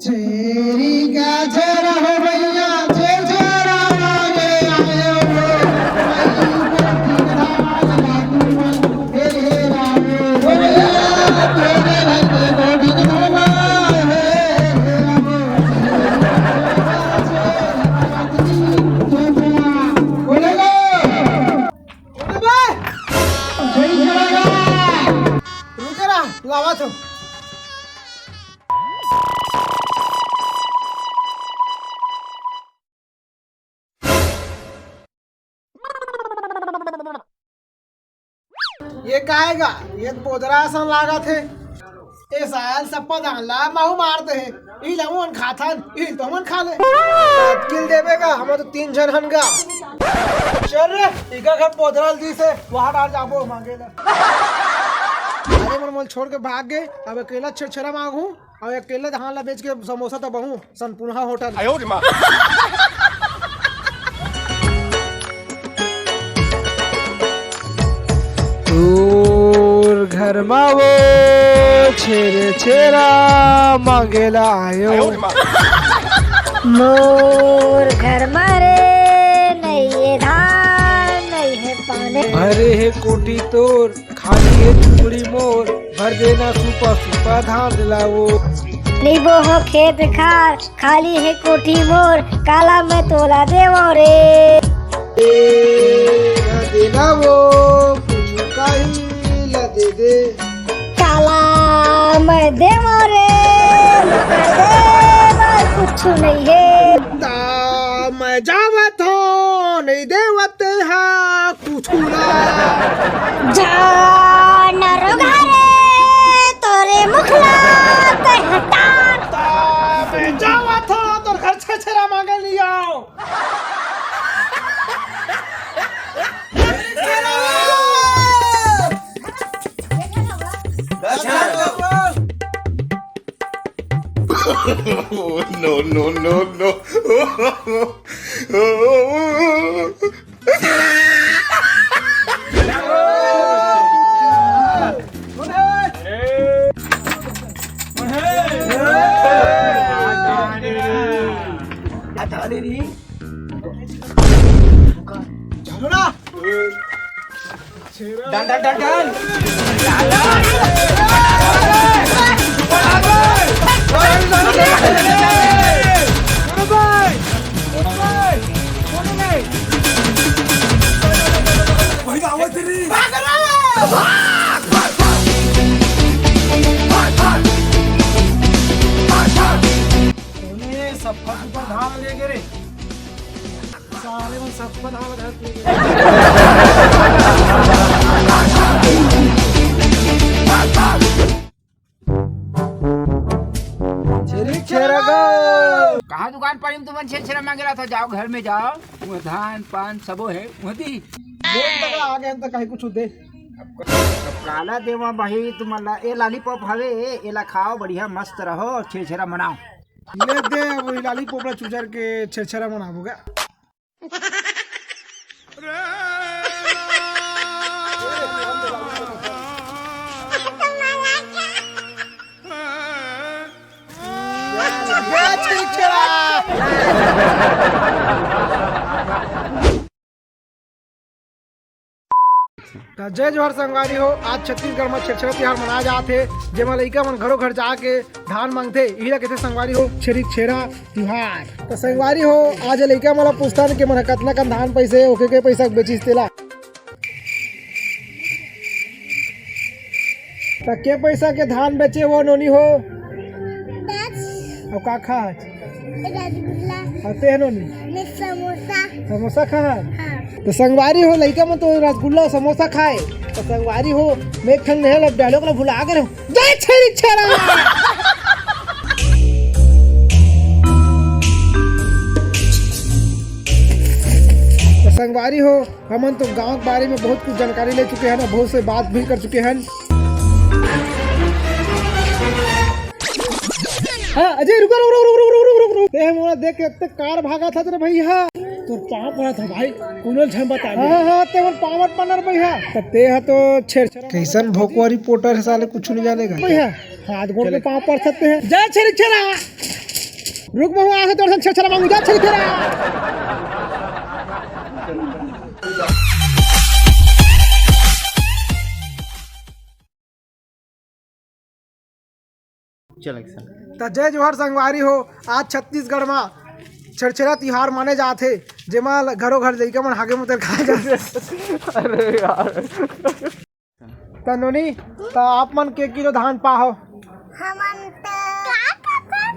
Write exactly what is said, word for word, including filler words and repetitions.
छेरी का छेरा हो भैया, छेरा मांगे आए हो। रुके रहा, लावा तो। ये काय गा? ये तो बोदरा असन लागत हे। ए साल सप्पा धान ला महू मार दे हे। ई ला उमन खाथन, ई तो हमन खा ले। अतकिल देबे गा, हम तो तीन झन हन गा। चल रे, इका घर बोदरा ल दिस हे, वहाँ डार जाबो मांगे ला। अरे मन मोल छोड़ के भाग गे, अब अकेला छेरछेरा मांगहूँ। अउ अकेले धान ला बेच के समोसा दबाहूं सनपुनहा होटल। तोर घर मा वो छेरछेरा मांगेला आयो। मोर घर मा रे नइये धान, नइये पानी। भरे हे कोठी तोर खाली हे झुपड़ी मोर, भर देना सूपा सूपा धान ला वो। नइ बोहंव खेत खार, खाली हे कोठी मोर, काला मैं तोला देवंव रे। ए, ला देना वो, कुछु काही ला दे दे। काला मैं देवंव रे, मोला दे बर कुछु नइ हे। ता मैं जावत हंव, नइ देवत तेहा कुछु ला। जा नरोगा रे, तोरे मुख ला कहीं हटा। ता मैं जावत हंव, तोर घर छेरछेरा मांगे नइ आंव। No, no, no, no। चलो ना। Done, done, done, done. सबका सुपर धान ले गे रे। साले मन सबका धान घर पे। छेरी छेरा गो। कहाँ दुकान पर तुमन छेरछेरा मांगे रहा था? जाओ घर में जाओ, वो धान पान सबो है, वो दी। देख तक आगे हम तो कहीं कुछ दे। अब काला देवा भाई तुमन ला, ए लॉलीपॉप हवे, ए, एला खाओ, बढ़िया मस्त रहो, छेरछेरा मनाओ। ले दे, अब ई लॉलीपॉप ला चुचर के छेरछेरा मनाबो गा। त जय जोहार संगवारी हो, आज छत्तीसगढ़ म छेरछेरा तिहार मनाए जात हे, जेमा लइका मन घरो घर जाके धान मांगथे, इही ला कहिथे संगवारी हो छेरी छेरा तिहार। त संगवारी हो, आज लइका मन ला पूछथन के मन ह कतना कन धान पाइस हे, ओके के पैसा बेचिस तेला। त के पैसा के धान बेचे वो नोनी हो? दस। अउ का खा? रसगुल्ला। अउ तेह नोनी? मैं समोसा। समोसा खा? हाँ। त संगवारी हो, लइका मन तो रसगुल्ला अउ समोसा खाए। त संगवारी हो, मैं एक ठन नेहा ला dialogue ला भुला गे रहेंव। जय छेरी छेरा। त संगवारी हो, हमन तो गांव के बारे में बहुत कुछ जानकारी ले चुके हन, बहुत से बात भी कर चुके हन। हाँ, अजय, रुका, रुक, रुक, रुक। ते मोला देख के अत्ते कार भागत हस रे भैया। तोर पाँव पड़त हंव भाई, कोनो झन बता दे। हाँ, हाँ, ते मोर पाँव मत पड़ रे भैया। त ते ह तो छेरछेरा कइसन भोकवा रिपोर्टर हे साले, कुछ नहीं जाने का। भैया, हाथ गोड़ के पाँव पड़ सकते हैं। जय छेरी छेरा। रुक, महूं आया हूं तोर संग छेरछेरा मांगू, जा छेरछेरा। चल, action। त जय जोहार संगवारी हो, आज छत्तीसगढ़ म छेरछेरा तिहार माने जात हे, जेमा ल-, घरो घर लइका मन हागे मुतेर खाए जाथे। अरे यार। त नोनी, त आप मन के किलो धान पाहो? हमन त का करथन?